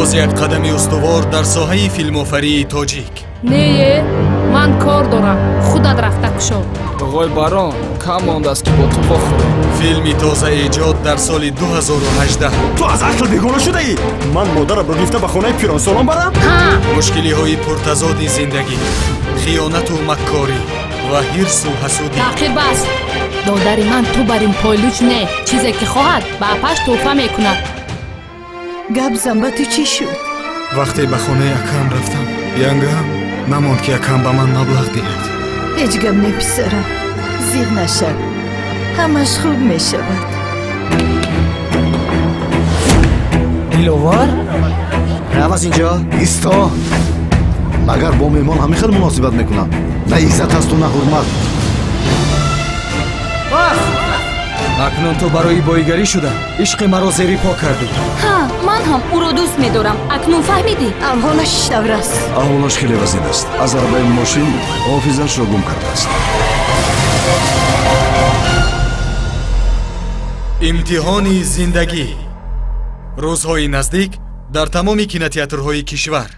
Боз як қадами устувор дар соҳаи филмофарии тоҷик. Не, ман кор дорам, худат рафта кушо. Оғои барон, кам мондааст, ки бо ту вохӯрем. Филми тозаэҷод дар соли 2018. Ту аз ақл бегона шудаӣ? Ман модарамро гирифта ба хонаи пиронсолон барам? Ҳа. Мушкилиҳои пуртазоди зиндагӣ, хиёнату маккорӣ ва ҳирсу ҳасудӣ. Таъқиб аст, додари ман. Ту бар ин пойлуч не, чизе ки хоҳад, ба апаш тӯҳфа мекунад. Гап зан, ба ту чӣ шуд? Вақте ба хонаи акам рафтам, янгам намонд, ки акам ба ман маблағ диҳад. Ҳеҷ гап не, писарам, зиғ нашав, ҳамаш хуб мешавад. Диловар. Рав аз инҷо. Исто! Магар бо меҳмон ҳамин хел муносибат мекунам? На иззат ҳасту, на ҳурмат. Бас! Акнун ту барои боигарӣ шуда ишқи маро зери по кардӣ. Ҳа, ман ҳам ӯро дӯст медорам, акнун фаҳмидӣ? Аҳволаш чӣ тавр аст? Аҳволаш хеле вазнин аст. Аз зарбаи мошин ҳофизашро гум кардааст. Имтиҳони зиндагӣ рӯзҳои наздик дар тамоми кинотеатрҳои кишвар.